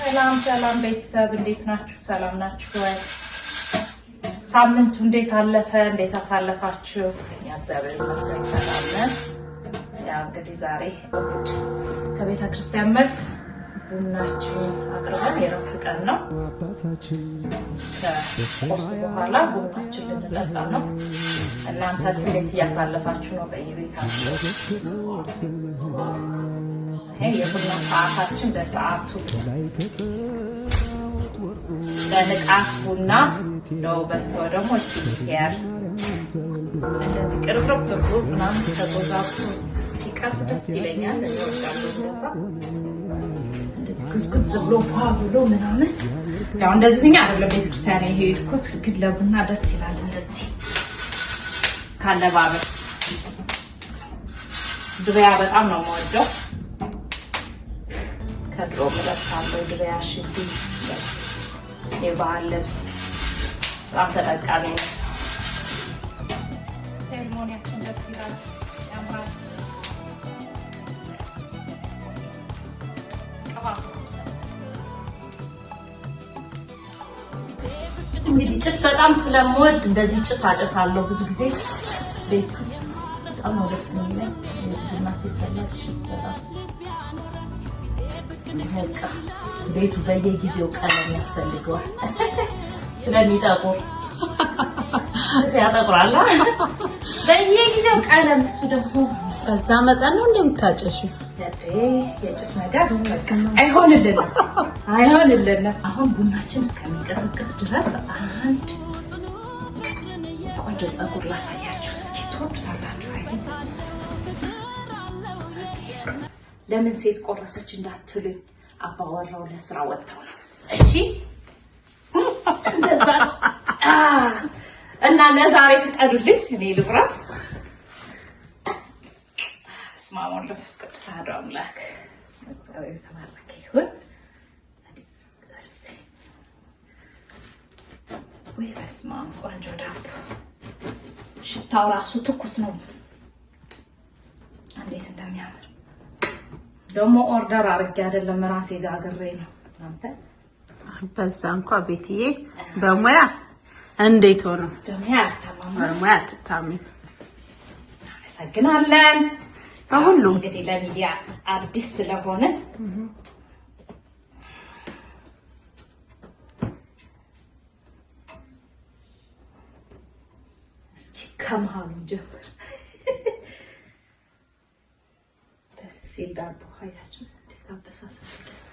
ሰላም ሰላም ቤተሰብ፣ እንዴት ናችሁ? ሰላም ናችሁ ወይ? ሳምንቱ እንዴት አለፈ? እንዴት አሳለፋችሁ? እኛ እግዚአብሔር ይመስገን ሰላም ነን። ያው እንግዲህ ዛሬ እሑድ ከቤተ ክርስቲያን መልስ ቡናችንን አቅርበን የእረፍት ቀን ነው። ከቁርስ በኋላ ቡናችን ልንጠጣ ነው። እናንተስ እንዴት እያሳለፋችሁ ነው በየቤታችሁ? ይሄ የቡና ሰዓታችን በሰዓቱ በንቃት ቡና ለውበት ደግሞ skin care እንደዚህ ቅርብርብ ብሎ ምናምን ተጎዛብቶ ሲቀርብ ደስ ይለኛል። እኔ እወዳለሁ እንደዛ እንደዚህ ጉዝጉዝ ብሎ ፏ ብሎ ምናምን። ያው እንደዚህ ሁኛ አይደለም ቤተክርስቲያን የሄድኩት፣ ግን ለቡና ደስ ይላል እንደዚህ ካለባበስ። ድሪያ በጣም ነው የምወደው። ከድሮ እለብሳለሁ ድሪያ፣ ሽቲ፣ የባህል ልብስ በጣም ተጠቃሚ ነው። Ceremony ያችን ደስ ይላል፣ ያምራል። ቅባቱ ደስ እንግዲህ ጭስ በጣም ስለምወድ እንደዚህ ጭስ አጨሳለሁ ብዙ ጊዜ ቤት ውስጥ። በጣም ነው ደስ የሚለኝ ቡና ሲፈላ ጭስ። በጣም በቃ ቤቱ በየጊዜው ቀለም ያስፈልገዋል ስለሚጠቁር፣ ጭስ ያጠቁራል በየጊዜው ቀለም። እሱ ደግሞ በዛ መጠን ነው እንደምታጨሺው? የጭስ ነገር አይሆንልንም፣ አይሆንልንም። አሁን ቡናችን እስከሚቀዘቅዝ ድረስ አንድ ቆንጆ ፀጉር ላሳያችሁ እስኪ፣ ትወዱታላችሁ አይደል? ለምን ሴት ቆረሰች እንዳትሉኝ፣ አባወራው ለስራ ወጥተው ነው። እሺ፣ እንደዛ ነው። እና ለዛሬ ፍቀዱልኝ፣ እኔ ልቁረስ። በስመ አብ ወወልድ ወመንፈስ ቅዱስ አሐዱ አምላክ። እግዚአብሔር የተባረከ ይሁን። እስቲ ወይ በስመ አብ፣ ቆንጆ ዳቦ፣ ሽታው ራሱ ትኩስ ነው። እንዴት እንደሚያምር! ደግሞ order አድርጌ አይደለም፣ ራሴ ጋግሬ ነው። እናንተ በዛ እንኳ ቤትዬ በሙያ እንዴት ሆኖ በሙያ አልታማም። በሙያ አትታሚም። አመሰግናለን። በሁሉም። እንግዲህ ለሚዲያ አዲስ ስለሆነ እስኪ ከመሀሉ ጀምር። ደስ ሲል ዳቦ አያችሁ እንዴት አበሳሰሉ ደስ